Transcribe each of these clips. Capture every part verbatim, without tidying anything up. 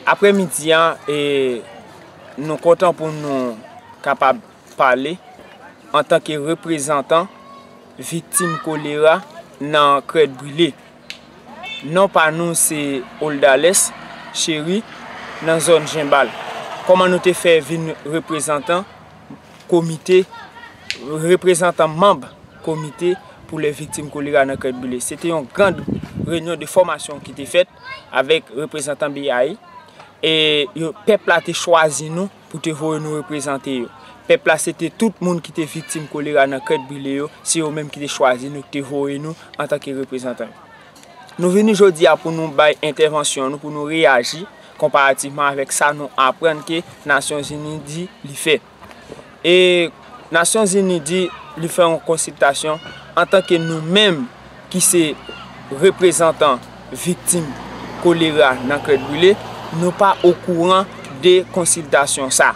Aprèmidi a, e, nou kontan pou nou kapab pale antanke reprezantan viktim kolera nan Crête Brûlée. Non pa nou se Oldales Chery nan zòn Jenbal. Kòman nou te fè vin reprezantan komite, reprezantan manm komite pou lè viktim kolera nan Crête Brûlée. Se te yon gran reyinyon de fòmasyon ki te fèt avèk reprezantan B A I. E yo, pèp la te chwazi nou pou te voye nou reprezante yo. Pèp la se te tout moun ki te viktim kolera nan Crête Brûlée yo, se yo menm ki te chwazi nou, ki te voye nou antanke reprezantan yo. Nou vini jodi a pou nou bay entèvansyon nou, pou nou reyaji konparativman avèk sa nou aprann ke Nasyonzini di li fè. E Nasyonzini di li fè yon konsiltasyon antanke nou menm ki se reprezantan viktim kolera nan Crête Brûlée, nou pa okouran de konsiltasyon sa.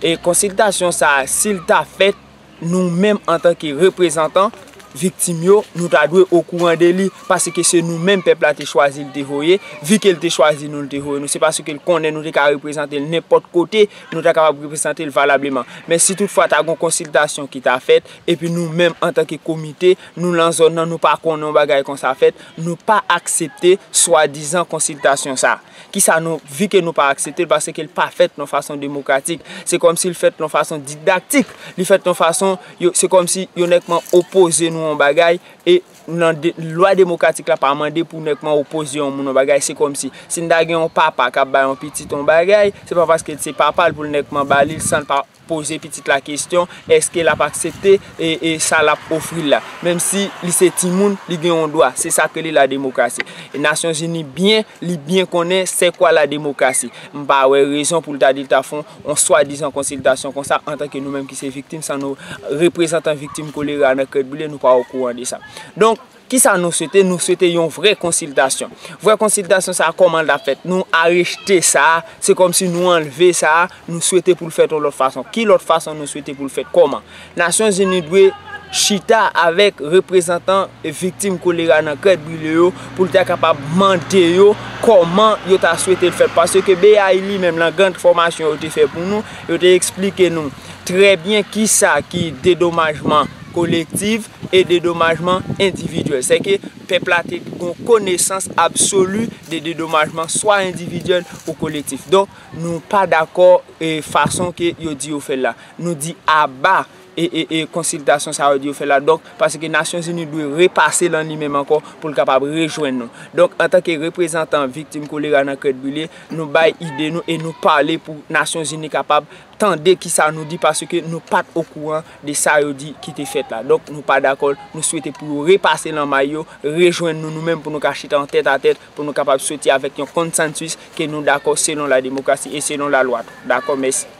E konsiltasyon sa, si l ta fèt, nou menm antanke reprezantan viktim yo, nou ta dwe okouran de li, paske se nou menm pèp la te chwazi l te voye, vi ke l te chwazi nou l te voye nou, se paske l konnen nou te ka reprezante l nenpòt kote, nou ta kapab reprezante l valableman. Men si toutfwa ta gon konsiltasyon ki ta fèt, epi nou menm antanke komite, nou lan zòn nan, nou pa konnen yon bagay konsa fèt, nou pa aksepte swadizan konsiltasyon sa. Kisa nou, vi ke nou pa aksepte l, paske l pa fèt nan fason demokratik. Se kòmsi l fèt nan fason didaktik. Li fèt nan fason, yo, se kòmsi yo nètman opoze nou yon bagay, e nan de, lwa demokratik la pa mande pou nètman opoze yon moun yon bagay. Se kòmsi, si n ta gen yon papa k ap bay yon pitit yon bagay, se pa paske l se papa l pou l nètman ba li l san l pa poze pitit la kesyon, èske l ap aksepte, e, e sa l ap ofri l la. Menm si li se timoun, li gen yon dwa. Se sa k rele la demokrasi. E Nasyonzini byen, li byen konnen c'est quoi la démocratie. M pa wè rezon pou l ta di l ta fè yon swadizan konsiltasyon konsa, antanke nou menm ki se viktim, san nou reprezantan viktim kolera nan Crête Brûlée, nou pa okouran de sa. Donk, kisa nou swete? Nou swete yon vrè konsiltasyon. Vrè konsiltasyon sa a, kòman l ap fèt? Nou arete sa a, se kòmsi nou anlve sa a, nou swete pou l fèt yon lòt fason. Ki lòt fason nou swete pou l fèt? Kòman? Nasyonzini dwe chita avèk reprezantan viktim kolera nan Crête Brûlée yo pou l ta kapab mande yo kòman yo ta swete l fèt. Paske B A I li menm, nan gran fòmasyon yo te fè pou nou, yo te eksplike nou trè byen kisa ki dedomajman kolektif e dedomajman endividyèl. Sèke pèp la te gon konesans absoli de dedomajman swa endividyèl ou kolektif. Donk, nou pa dakò, e, fason ke yo di yo fè l la. Nou di aba, e, e, e konsiltasyon sa yo di yo fè l la. Donk, paske Nasyonzini dwe repase lan li menm ankò pou l kapab rejwenn nou. Donk, antanke reprezantan viktim kolera nan Crête Brûlée, nou bay ide nou e nou pale pou Nasyonzini kapab tande kisa nou di, paske nou pa t okouran de sa yo di ki te fèt la. Donk, nou pa dakò, nou swete pou yo repase lan may yo, rejwenn nou, nou menm, pou nou ka chita an tèt a tèt, pou nou kapab soti avèk yon konsansis ke nou dakò selon la demokrasi e selon lalwa tou. Dakò, mèsi.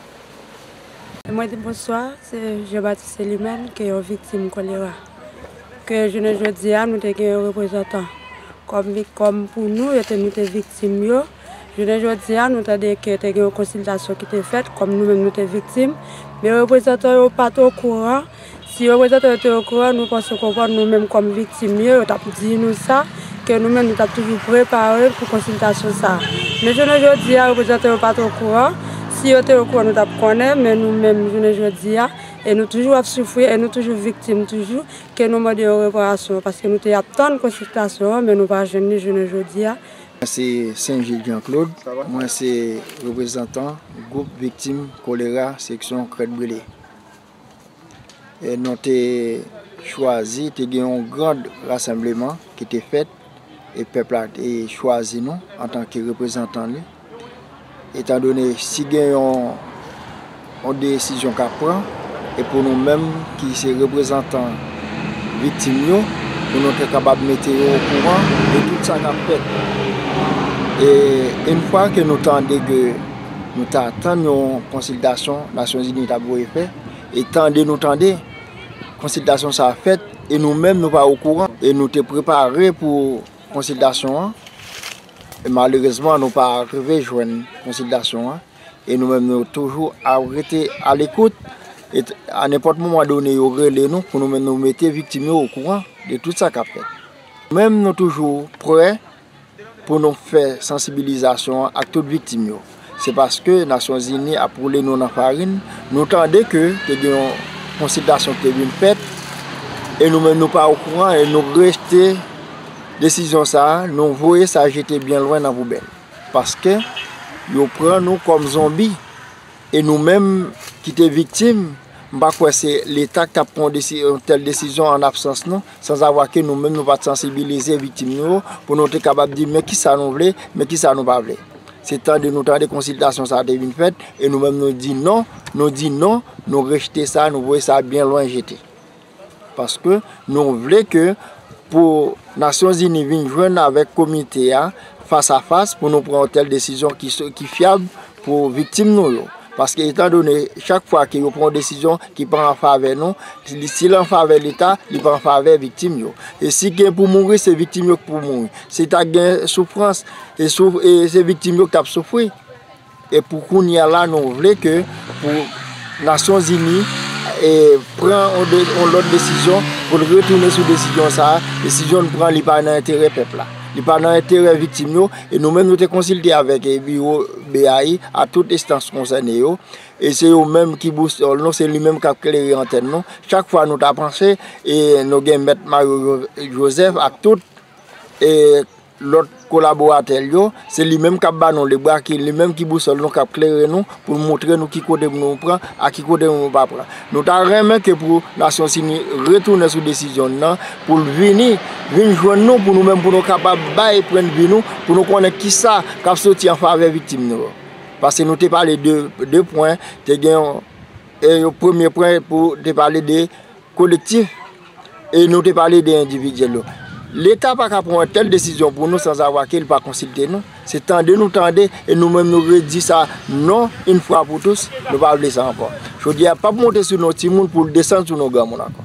Mwen di bonswa, se Jean Baptiste Elimène, ke yon viktim kolera. Ke jounen jodi a, nou te gen yon reprezantan. Kòm vi-, kòm pou nou, yo te, nou te viktim yo. Jounen jodi a, nou tande ke te gen yon konsiltasyon ki te fèt, kòm nou menm nou te viktim. Men reprezantan yo pa t okouran. Si reprezantan yo te okouran, nou panse konprann nou menm kòm viktim yo, yo t ap di nou sa, ke nou menm nou t ap toujou prepare pou konsiltasyon sa a. Men jounen jodi a, reprezantan yo pa t okouran. Si yo te okouran, nou t ap konnen, men nou menm, jounen jodi a, e nou toujou ap soufri, e nou toujou viktim toujou. Ke nou mande yon reparasyon, paske nou te ap tann konsiltasyon an, men nou pa jwenn li jounen jodi a. Mwen se Saint Gilles Jean Claude, mwen se reprezantan gwoup viktim kolera seksyon Crête Brûlée. E nou te chwazi, te gen yon gran rasanbleman ki te fèt, e pèp la te chwazi nou antanke reprezantan li. Etandone si gen yon, yon desizyon k ap pran, e pou nou menm ki se reprezantan viktim yo, pou nou te kapab mete yo okouran de tout sa k ap fèt. E yon fwa ke nou tande ke nou ta tann yon konsiltasyon Nasyonzini t ap voye fè, e tande nou tande konsiltasyon sa a fèt, e nou menm nou pa okouran, e nou te prepare pou konsiltasyon an. E malerezman, nou pa rive jwenn konsiltasyon an. E nou menm, nou toujou ap rete alekout. E t-, a nenpòt moman done, yo rele nou pou nou menm nou mete viktim yo okouran de tout sa k ap fèt. Nou menm, nou toujou prè pou nou fè sansibilizasyon an ak tout viktim yo. Se paske Nasyonzini ap woule nou nan farin. Nou tande ke te gen yon konsiltasyon ki te vin fèt e nou menm nou pa okouran e nou rejte desizyon sa a, nou voye sa jete byen lwen nan poubèl. Paske yo pran nou kòm zonbi. E nou menm ki te viktim, m pa kwè se Leta k t ap pran yon desi- yon tèl desizyon an absans nou, sanzavwa ke nou menm nou pa t sansibilize viktim nou yo pou nou te kapab di men kisa nou vle, men kisa nou pa vle. Se tande nou tande konsiltasyon sa a te vin fèt e nou menm nou di non, nou di non, nou rejte sa, nou voye sa byen lwen jete. Paske nou vle ke pou Nasyonzini vin jwenn avèk komite a fas a fas pou nou pran yon tèl desizyon ki, so- ki fyab pou viktim nou yo. Paske etandone chak fwa ke yo pran yon desizyon ki pa an favè nou, si li- si l an favè Leta, li pa an favè viktim yo. E si gen pou mouri, se viktim yo ki pou mouri. Si ta gen soufrans, e souf- e se viktim yo ki t ap soufri. E pou kounye a la, nou vle ke pou Nasyonzini e pran yon de- yon lòt desizyon pou l retounen sou desizyon sa a. Desizyon l pran, li pa nan enterè pèp la. Li pa nan enterè viktim yo. E nou menm, nou te konsilte avèk e biwo B A I a tout enstans konsène yo. E se yo menm ki bousòl nou, se li menm k ap klere antèn nou. Chak fwa nou ta panse, e nou gen Mèt Mario Jo- Joseph ak tout e lòt kolaboratè l yo, se li menm k ap ba nou lebra, ki li menm ki bousòl nou, k ap klere nou, pou l montre nou ki kote pou nou pran, ak ki kote pou nou pa pran. Nou ta renmen ke pou Nasyonzini retounen sou desizyon l nan, pou l vini, vin jwenn nou, pou nou menm, pou nou kapab bay pwennvi nou, pou nou konnen kisa k ap soti an favè viktim nou yo. Paske nou te pale de, de pwen, te gen yon, e yon premye pwen pou te pale de kolektif, e nou te pale de endividyèl yo. Leta pa ka pran yon tèl desizyon pou nou sanzavwa ke li pa konsilte nou. Se tande nou tande, e nou menm nou redi sa non, yon fwa pou tous, nou pa vle sa ankò. Jodi a, p ap monte sou nou timoun pou l desann sou nou granmoun ankò.